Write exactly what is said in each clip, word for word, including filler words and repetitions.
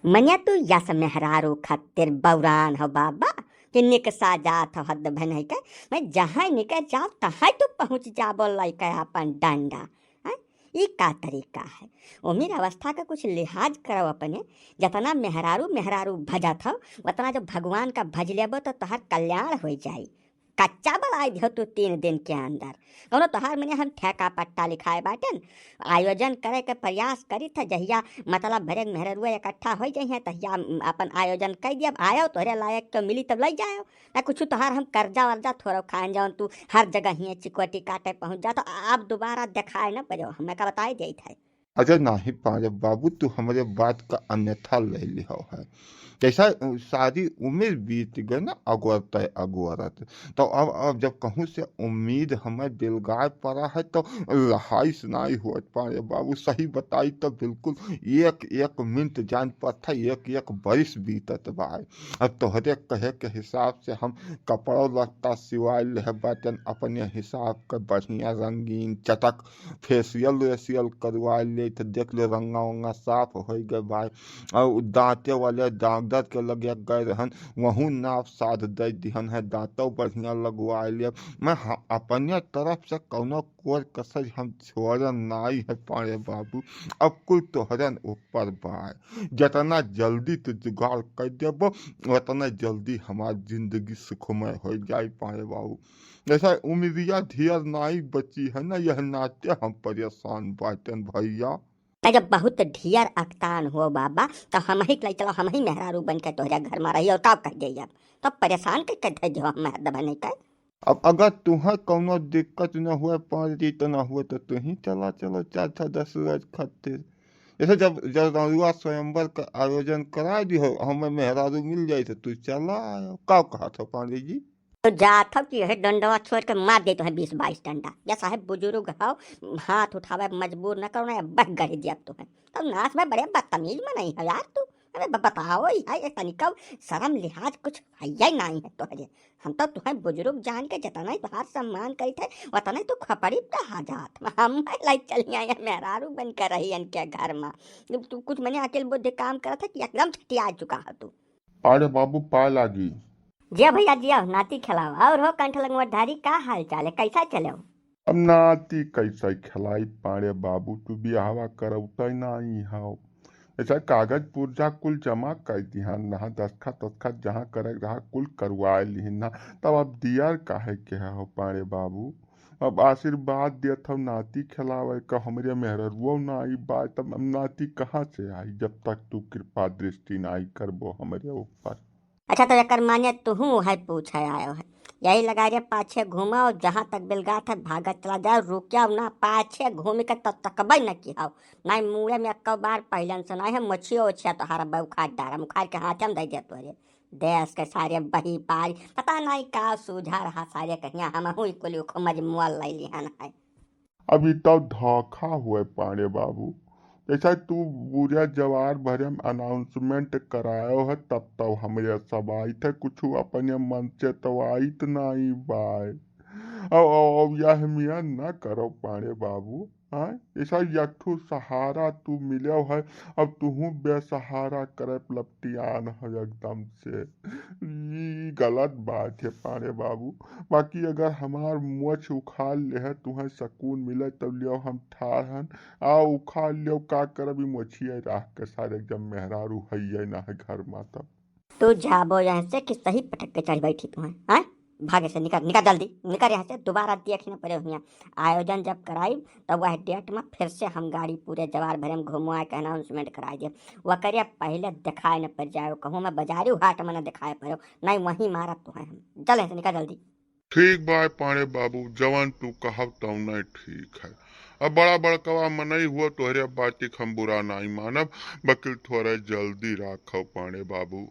मनिया तू यस मेहरारू खातिर बौरान हो बाबा, कि निकसा जात हो हद भनई के। मैं जहाँ निकल जाओ तहाँ तू पहुँच जाबो लइके अपन डंडा। हैं? ई का तरीका है? उमिर अवस्था का कुछ लिहाज करो अपने। जतना मेहरारू मेहरारू भजत हो, उतना जो भगवान का भज लेबो तो तोहर कल्याण हो जाई। कच्चा बलाई दियो तू तीन दिन के अंदर। कौनो तोहार मने हम ठेका पट्टा लिखाए बाटेन, आयोजन करे के प्रयास करी था। जहिया मतलब भरे मेहररुआ इकट्ठा हो जाइए तहिया अपन आयोजन कर दिया। आयो तोहरे लायक के मिली तब लई जायो, ना कुछ तोहार हम कर्जा वर्जा थोड़ा खाएं जौन तू हर जगह ही चिकोटी काटे पहुँच जात हो। अब दोबारा देखाए न पड़ो, हमें का बताए देत है। अच्छा नाही पाड़े बाबू, तू हमरे बात का अन्यथा ले लिहो है। जैसा उ, सारी उम्र बीत गए ना अगोरत अगोरत, तो अब, अब जब कहूँ से उम्मीद हमें दिलगार पड़ा है तो लहाइस नाई होत पाड़े बाबू। सही बताई तो बिल्कुल एक एक मिनट जान पड़ता, एक एक बरिस बीतत बा। अब तोहरे कहे के हिसाब से हम कपड़ो लत्ता सिवाए लेहे बाटन, अपने हिसाब के बढ़िया रंगीन चटक फेशियल वेशियल करवा ले, तो देख ले रंगा वंगा साफ हो गए भाई। और दांते वाले डॉक्टर के लगे गए रहन, वहू नाप साध दे दिहन है, दांतों बढ़िया लगवा ले। मैं ह-, अपने तरफ से कौनो कोर कसर हम छोड़न नाई है पाड़े बाबू। अब कुल तोहरन ऊपर बा, जितना जल्दी तू जुगाड़ कर देबो, उतना जल्दी हमार जिंदगी सुखमय हो जाए पाड़े बाबू। जैसा उमिरिया ढेर नाई बची है ना, यह नाते हम परेशान बाटन भैया। अरे जब बहुत ढेर अकतान हो बाबा, तो हम ही के लई चलो, हम ही मेहरारू बन के तोहरे घर में रही और का कह दे अब? तो परेशान के कह दे हम हद बने के। अब अगर तुम्हें कौनो दिक्कत न हुए, पाँच रीत न हुए, तो तू ही चला चलो चार छः दस रोज खातिर। जैसे जब, जब रउआ स्वयंवर का आयोजन करा दी हो, हमें मेहरारू मिल जाए तो तू चला आयो। का कहत हो पांडे जी? तो जात हो कि यह डंडवा छोड़ के मार दे तो है बीस बाईस डंडा। या साहेब बुजुर्ग हो, हाथ उठावे मजबूर न करो ना, बह गढ़ दिया तो है। तो नाच में बड़े बदतमीज में नहीं है यार तू। अरे ब-, बताओ ही है, ये तनिका शर्म लिहाज कुछ है ही नहीं है तोहरे। हम तो तुहें बुजुर्ग जान के जितना ही तुहार सम्मान करी थे, उतना ही तू खपड़ी पे आ जात। हम लाई चली आए मेहरारू बन के रही इनके घर में। तू कुछ मने अकेल बुद्धि काम करत है कि एकदम छटिया चुका है तू। अरे बाबू, पाए लागी। जिया भैया जिया, नाती खेलाओ। और हो कंठ लंगवटधारी, का हाल चाल है, कैसा चले हो? अब नाती कैसे खेलाई पाड़े बाबू, तू बियाहवा करौते नाई हौ। ऐसा कागज पुर्जा कुल जमा कर दिहन, नहा दस्तखत तस्तखत जहाँ करे रहा कुल करवा लिहन ना, तब अब दियर काहे के हो पाड़े बाबू? अब आशीर्वाद देत हौ नाती खेलावे का, हमरे मेहररुओ ना आई बात, तब अब नाती कहाँ से आई जब तक तू कृपा दृष्टि नाई करबो हमरे ऊपर? अच्छा, तो एकर माने तुहूँ है पूछे आयो है। यही लगा रे पाछे घूमा और जहाँ तक बिलगात है भागत चला जाओ, रुक्या ना, पाछे घूम के तो तकबे न की हाउ। नाई मुड़े में एक बार पहलन से नाई है, मोछियो ओछिया तोहारा बा उखाड़ डारा, उखाड़ के हाथे में दे दे तोरे। देश के सारे बही पारी, पता नहीं का सूझा रहा सारे कहिया, हम हुई कुल उखो मजमुआ ले लिहन है। अब ई तो धोखा हुए पाड़े बाबू। जैसा तू पूरा जवार भरे में announcement करायो है, तब तो हमरे सब आइत है, कुछ अपने मन से तो आइत नाई बाय। अब, अब, अब यह मियाँ न करो पाड़े बाबू। हाँ, ऐसा एक ठो सहारा तू मिलो है, अब तुहूँ बेसहारा करे लपटियान हो एकदम से। ई गलत बात है पाड़े बाबू। बाकी अगर हमार मोछ उखाड़ ले है, तुहें सकून मिले, तब लियो हम ठाड़ हन। आ उखाड़ लियो, का करब, ई मोछिया राख के सारे एकदम मेहरारू हइये ना है घर में तब। तू जाबो यहाँ से कि सही पटक के चढ़ बैठी तुहें, हाँ? भागे से निकल, निकल जल्दी, निकल यहाँ से, दोबारा देख न पड़े हुआ। आयोजन जब कराई, तब वह date में फिर से हम गाड़ी पूरे जवार भरे में घुमवाए के announcement कराई दे। वकरे पहले दिखाए न पड़ जाए, कहूँ मैं बाजारी हाट में न दिखाए पड़ो, नहीं वहीं मारत तुहें हम। चल यहाँ से निकल जल्दी। ठीक बा पाड़े बाबू, जवन तू कहब तवने ठीक है। अब बड़ा बड़कवा मनई हुआ, तोहरे बात के हम बुरा नाई मानब, बकिल थोड़ा जल्दी राखब पाड़े बाबू।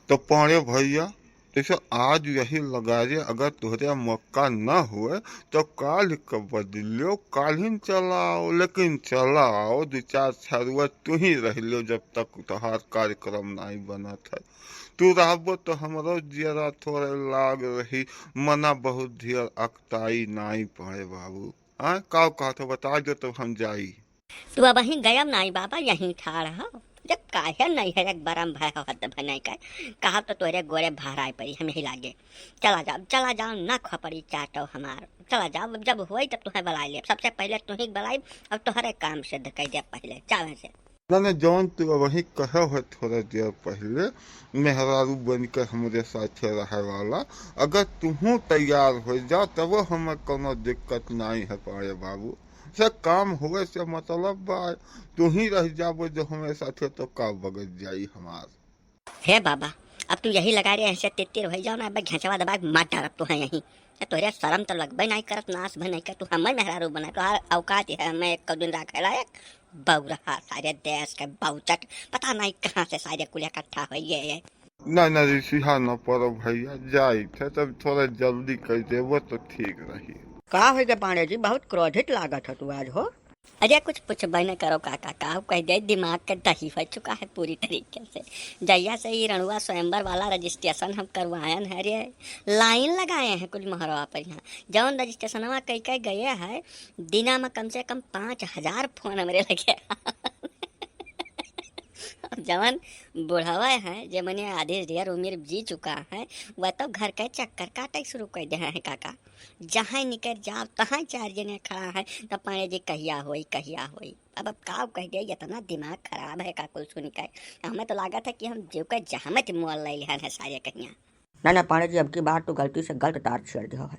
तो पाड़े भैया, जैसे आज यही लगा रे, अगर तोहरे मौका न हुए तो काल के बदलियो, काल ही चलाओ, लेकिन चलाओ दो चार छरुआ तू ही रह लियो, जब तक तोहार कार्यक्रम नाई बनत है। तू रहबो तो हमरो जियरा थोड़े लाग रही, मना बहुत ढेर अकताई नाई पाड़े बाबू। हाँ, का कहत हो, बता दो तब हम जाई। तू अब ही गयब नाई बाबा, यहीं ठाड़ हो। तब काहे नहीं है, एक बरम भय हो हद भय नहीं कर। कहा तो तोरे गोरे भराए पड़ी हम यही लागे। चला जाओ, चला जाओ, ना खोपड़ी चाटो हमार। चला जाओ, अब जब होई तब तुम्हें बुलाई लेब। सबसे पहिले तुम्हें बुलाई, अब तोहरे काम सिद्ध कर दे पहिले, जावे से। ना, ना, जौन तू अबहीं कहे हो थोड़ा देर पहिले, मेहरारू बन के हमरे साथे रहे वाला, अगर तुहूँ तैयार हो जा, तब हमें कोनो दिक्कत नहीं है पाड़े बाबू। से काम होवे से मतलब बा, तू ही रह जाबो जो हमें साथे तो का बगत जाई हमार। हे बाबा, अब तू यही लगा रहे, ऐसे तितिर हो जाओ ना, अब घेंचवा दबा के मार डारब तू है यहीं। ए, तोहरे शर्म तो लगबे नहीं करत, नाश भे नहीं कर, तू हमर मेहरारू बना, तोहार औकात है हमें एक दिन राखे लायक? बौरहा सारे देश के बौचट, पता नहीं कहाँ से सारे कुल इकट्ठा हो गए हैं। ना, ना, रिसिहा न पड़ो भैया, जाई थे तब थोड़ा जल्दी कर देबो तो ठीक रही। का हो गया पांडे जी, बहुत क्रोधित लागत हो तू आज हो। अरे कुछ पूछबे न करो काका, का कह दे, दिमाग के दही हो चुका है पूरी तरीके से। जहिया से ये रणुआ स्वयंवर वाला रजिस्ट्रेशन हम करवायन है रे, लाइन लगाए हैं कुल मोहरवा पर यहाँ। जौन रजिस्ट्रेशनवा कई कई गए है, दिना में कम से कम पाँच हजार फोन हमरे लगे। जवन बुढ़वा है, जे मने आधे ढेर उम्र जी चुका है, वह तो घर के चक्कर काटे शुरू कर दे हैं काका। जहाँ निकल जाओ, तहाँ चार जने खड़ा है, तब पांडे जी कहिया होई, कहिया होई। अब, अब का कह दे, इतना दिमाग खराब है का कुल सुन के। हमें तो लागत है कि हम जीव के जहमत मोल ले लिहन है सारे कहिया। ना, ना, पांडे जी, अब की बार तू गलती से गलत तार छेड़ दियो है।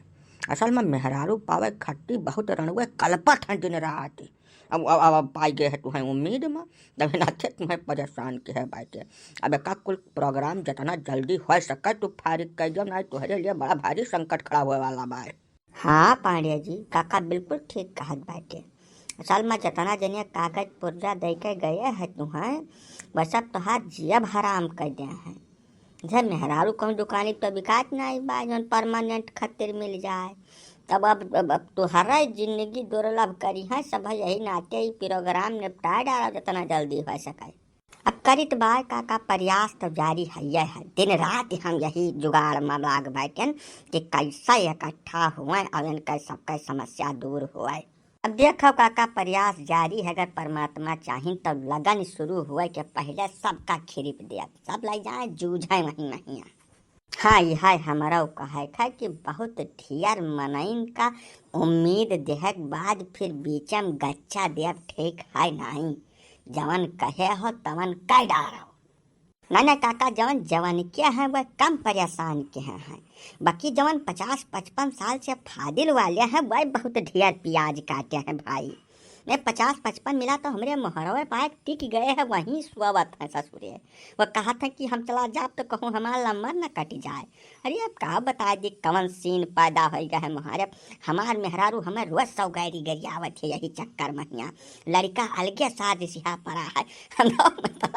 असल में मेहरारू पावे खातिर बहुत रणुए कलपत हैं दिन रात। अब, अब, अब, अब पाई गए है तुम्हें उम्मीद में, तब नाते तुम्हें परेशान के है बाटे। अब एका कुल प्रोग्राम जितना जल्दी हो सके तू फारिग कर दियो, नहीं तोहरे लिए बड़ा भारी संकट खड़ा होए वाला बा। हाँ पांडे जी, काका बिल्कुल ठीक कहत बाटे। असल में जितना जने कागज पुर्जा दे के गए है तुम्हें, वह सब तोहार जियब हराम कर दे हैं। जैसे मेहरारू कहूँ दुकानी तो बिकात नहीं बा, जौन परमानेंट खातिर मिल जाए। तब अब, अब, अब तोहरा जिंदगी दुर्लभ करी है, सब यही नाते ही प्रोग्राम निपटा डालो जितना जल्दी हो सके। अब करित बाय का, का प्रयास तो जारी है, यह है। दिन रात हम यही जुगाड़ में लाग बैठन कि कैसे इकट्ठा हुए और इनका सबका समस्या दूर हुए। अब देखो काका, प्रयास जारी है, अगर परमात्मा चाहिन तो लगन शुरू हुए के पहले सबका खिरिप दिया, सब ले जाए जूझे वहीं वहीं। हाँ, यह हमारा कहे था कि बहुत ढेर मनइन का उम्मीद देहक बाद फिर बीचम गच्चा देव ठीक है नहीं। जवन कहे हो तवन कह डारो। ना ना काका, जवन जवन के हैं वह कम परेशान के हैं, हैं। बाकी जवन पचास पचपन साल से फादिल वाले हैं वह बहुत ढेर प्याज काटे हैं भाई। ने पचास पचपन मिला तो हमरे मोहरवे पाए टिक गए हैं, वहीं सोवत हैं ससुरे। वह कहत हैं कि हम चला जाब तो कहूँ हमार लम्बर न कट जाए। अरे अब का बता दी कवन सीन पैदा हो गया है मोहरे। हमार मेहरारू हमें रोज सौ गैरी गरियावत है यही चक्कर में हियाँ। लड़का अलगे साथ सिहा पड़ा है। हम लोग मतलब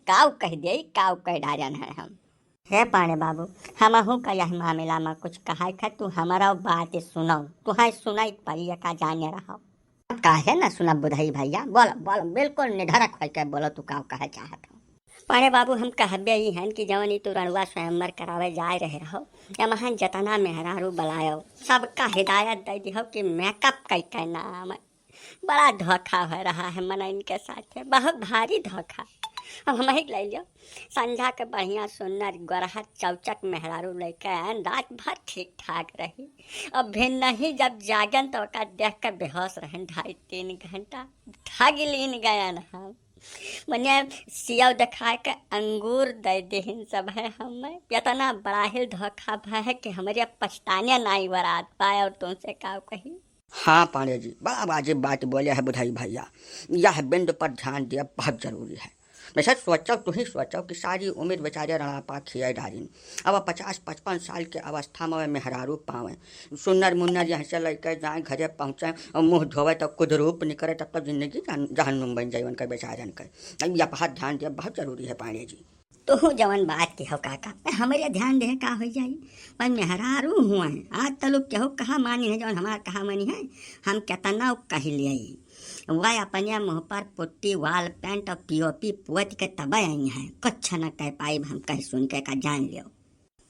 काव कह दे, काव कह डारन है हम। हे पांडे बाबू, हमहू का यह मामला में कुछ कहे खे, तू हमारा बात सुनो, तुहाई सुनाई पड़ी का जाने रहो। काहे ना सुना बुधई भैया, बोल, बोल, बिल्कुल निधड़क होके बोलो, तू का कहे चाहत हो? पांडे बाबू, हम कहबे ही हन कि जवन ई तू रणुआ स्वयंवर करावे जाए रहे रहो, या महान जतना मेहरारू बुलायो, सबका हिदायत दे दिहो कि मेकअप कई के नाम। बड़ा धोखा हो रहा है मनइन के साथ, बहुत भारी धोखा। अब हम ही ले लियो, संझा के बढ़िया सुन्नर गोरहर चौचक मेहरारू लेके आयन, रात भर ठीक ठाक रही। अब भिन्न ही जब जागन तो ओका देख के बेहोश रहन ढाई तीन घंटा। ठग लीन गयन हम। मने सियव दिखा के अंगूर दे देहिन सब है हमें। इतना बड़ा हिल धोखा भय है कि हमरे पछताने नाई वरात पाए और तुमसे का कही। हाँ पांडे जी, बड़ा वाजिब बात बोले है बुधई भैया। यह बिंदु पर ध्यान दिया बहुत जरूरी है। वैसे सोचो, तू ही सोचो कि सारी उम्र बेचारे रणापा खिए डारिन। अब पचास पचपन साल के अवस्था में वे मेहरारू पावे, सुन्नर मुन्नर यहाँ से लेके जाए, घरे पहुँचे और मुँह धोवे तो कुदरूप निकले, तब तो जिंदगी जहन-, जहन्नुम बन जाए उनका बेचारन के। अब यह बात ध्यान दिया बहुत जरूरी है पांडे जी। तोहू जवन बात के हो काका, पे हमरे ध्यान दे का हो जाई। पर मेहरारू हुआ है, आज तलुक केहू कहा मानी है, जवन हमार कहा मानी है, हम केतना कह लियाई। वह अपने मुँह पर पुट्टी, वाल पेंट और पीओपी पुअत के तब आई है, कुछ न कह पाई, हम कह सुन के का जान लियो।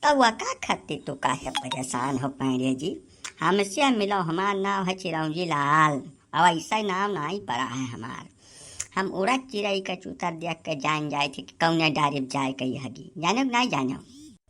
तब वह का खातिर तू काहे परेशान हो पांडे जी? हमसे मिलो, हमार नाम है चिरौंजी लाल, अब ऐसा नाम नहीं पड़ा है हमार। हम उड़त चिरई के चूतर देख के जान जाए थे कि कौने डारी पे जाए के हगी। जाने कि नाहीं जाने?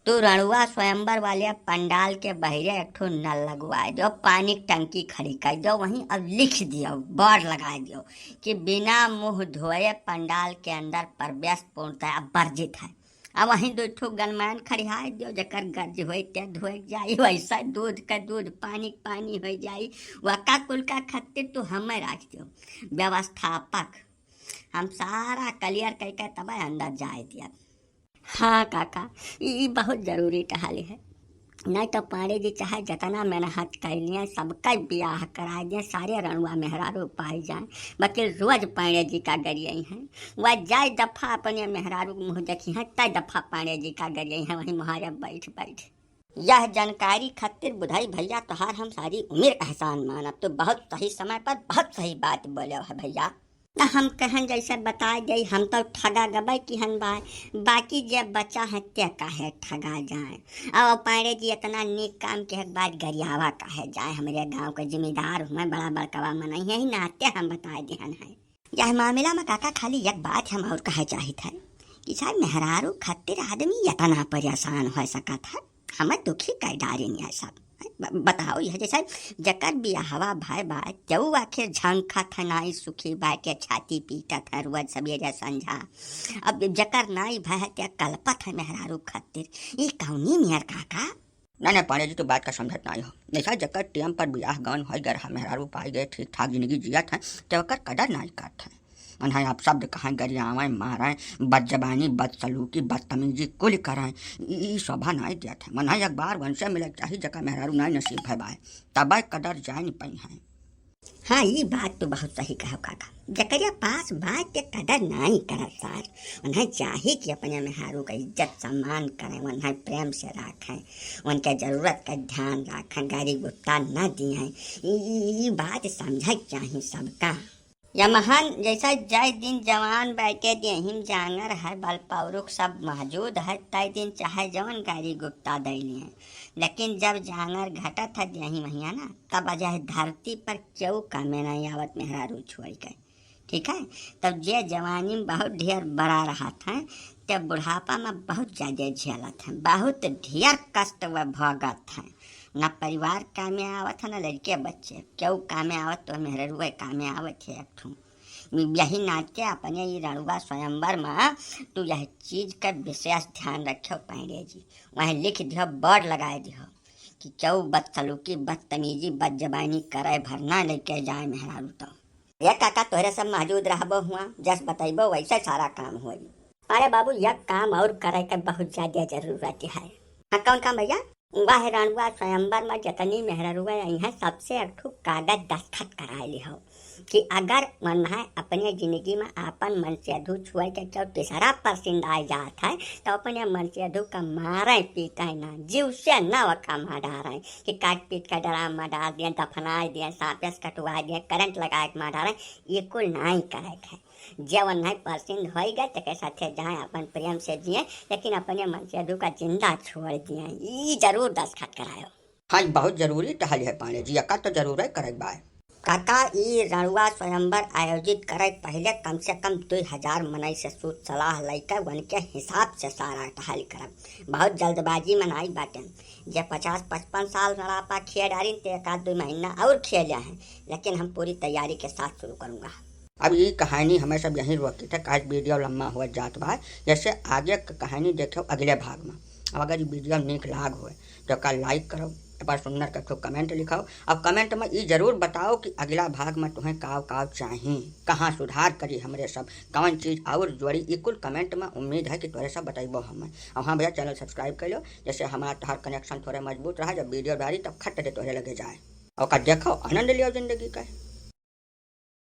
तू रणुआ स्वयंवर वाले पंडाल के बहिरे एक ठो नल लगवाए दियो, पानी की टंकी खड़ी कर दियो, वहीं अब लिख दियो, बोर्ड लगा दियो कि बिना मुंह धोए पंडाल के अंदर प्रवेश पूर्णतया वर्जित है। अब वहीं दो ठो गनमान खड़ियाए दियो, जेकर गर्ज होई ते धोए जाई, वैसा दूध का दूध, पानी का पानी हो जाई। वका कुल का खत्तिर तू हमें राख दियो व्यवस्थापक। हम सारा clear करके तब अंदर जाए दिया। हाँ काका, ई, ई बहुत जरूरी टहली है। नहीं तो पांडे जी चाहे जतना मेहनत कर लिए, सबका बियाह करा दिए, सारे रणुआ मेहरारू पाई जाए, बाकी रोज पांडे जी का गरियाई हैं। वह जाए दफा अपने मेहरारू के मुँह देखी हैं, तय दफा पांडे जी का गरियाई हैं, वहीं मुहारे बैठ बैठ। यह जानकारी खातिर बुधाई भैया तोहार हम सारी उम्र एहसान मानब। तो बहुत सही समय पर बहुत सही बात बोले है भैया। त हम कहन जैसे बताए दे, हम तो ठगा गबे किहन बाय, बाकी जे बचा है ते काहे ठगा जाए। अब पांडे जी इतना नीक काम के बाद गरियावा काहे जाए, हमरे गांव के जिम्मेदार हुए, बड़ा बड़कवा मनई है, ही नाते हम बताए देहन है। यह मामला में काका खाली एक बात हम और कहे चाहित है कि साहब मेहरारू खातिर आदमी इतना परेशान हो सकत है, हमें दुखी कर डारिन यह सब। ब-, बताओ, यह जैसे जकर बियाहवा भय बा, तेऊ आखिर झंखत है, नाई सुखी बाटे, छाती पीटत है रोज सवेरे संझा। अब जकर नाई भय है, ते कलपत है मेहरारू खातिर। ई कौनी नियर काका? ना, ना, पांडे जी, तू बात का समझत नाई हो। जैसा जकर टेम पर बियाह गौन होई गए, मेहरारू पाई गए, ठीक ठाक जिंदगी जियत है, ते ओकर कदर नाई करत है। उन्हें अपशब्द कहें, गरियावें, मारें, बदजबानी, बदसलूकी, बदतमीजी कुल करें। ई, ई शोभा नाई देत है। उन्हें एक बार उनसे मिले चाही, जका मेहरारू नाई नसीब है बाय, तबे कदर जान पइहें। हाँ, ई बात तो बहुत सही कहो काका। जकरे पास बाय ते कदर नाई करत सार। उन्हें चाही कि अपने मेहरारू का इज्जत सम्मान करें, उन्हें प्रेम से राखें, उनके जरूरत का ध्यान राखें, गारी गुप्ता न दिए। ई, ई, ई बात समझे चाही सबका। या महान जैसा जय दिन जवान बैठे देहिम जांगर है, बल पौरुख सब मौजूद है, तय दिन चाहे जवन गारी गुप्ता दै लिए। लेकिन जब जांगर घटत है देही महिया ना, तब अजह धरती पर केहू कामे नहीं आवत मेहरारू छोड़ के। ठीक है, तब जे जवानी में बहुत ढेर बड़ा रहत है, ते बुढ़ापा में बहुत ज्यादा झेलत है, बहुत ढेर कष्ट वह भोगत है। ना परिवार कामे आवत है, ना लड़के बच्चे, केहू कामे आवत तो मेहररुए कामे आवत है एक ठो। यही नाते अपने ई रणुआ स्वयंवर में तू यह चीज का विशेष ध्यान रखियो पांडे जी, वहीं लिख दियो, बोर्ड लगाए दियो कि केहू बदसलूकी, बदतमीजी, बदजबानी करे भर ना लेके जाए मेहरारू तो। ये काका तोहरे सब मौजूद रहबो हुआ, जस बतैबो वैसे सारा काम होई। अरे बाबू, यह काम और करे के बहुत ज्यादा जरूरत है। हाँ, कौन काम भैया? वह रणुआ स्वयंवर में जितनी मेहररुआ आई हैं, सबसे एक ठो कागज दस्तखत कराए लिहो कि अगर उन्हें अपने जिंदगी में आपन मनसेधू छुए के केहू तीसरा परसिंद आए जात है, तो अपने मनसेधू का मारे पीटे ना, जीव से ना ओका मार डारे कि काट पीट के ड्रम में डाल दिए, दफनाए दिए, सांपे से कटवाए दिए, करंट लगाए के मार डारे, ये कुल नाई करे के। जे ओन्हई परसिंद होई गए, तेके साथे जाए, अपन प्रेम से जिए, लेकिन अपने मनसेधू का जिंदा छोड़ दिए। ई जरूर दस्तखत करायो। हाँ, ई बहुत जरूरी टहल है पांडे जी, एका तो जरूर करे बाय। काका, ई रणुआ स्वयंवर आयोजित करे पहले कम से कम दुई हजार मनई से सूत सलाह लइके उनके हिसाब से सारा टहल करब। बहुत जल्दबाजी में नाई बाटे। जे पचास पचपन साल रड़ापा खिए डारिन, ते एक आध दुई महीना और खिए ले हैं, लेकिन हम पूरी तैयारी के साथ शुरू करूँगा। अब ई कहानी हमें सब यहीं रोकित है, काहे वीडियो लम्बा हुआ जात बा। जैसे आगे क कहानी देखो अगले भाग में। अब अगर ई वीडियो नीक लाग होए तो का like करो, एक बार सुंदर का ठो comment लिखाओ। अब comment में ई जरूर बताओ कि अगला भाग में तुम्हें काव काव चाही, कहाँ सुधार करी हमरे सब, कौन चीज और जोड़ी, ई कुल comment में उम्मीद है कि तोरे सब बतैबो हमें। और हाँ भैया, channel subscribe कर लो, जैसे हमारा तोहार connection थोड़े मजबूत रहा, जब वीडियो डाली तब खट दे तोहरे लगे जाए। ओका देखो, आनंद लियो जिंदगी का।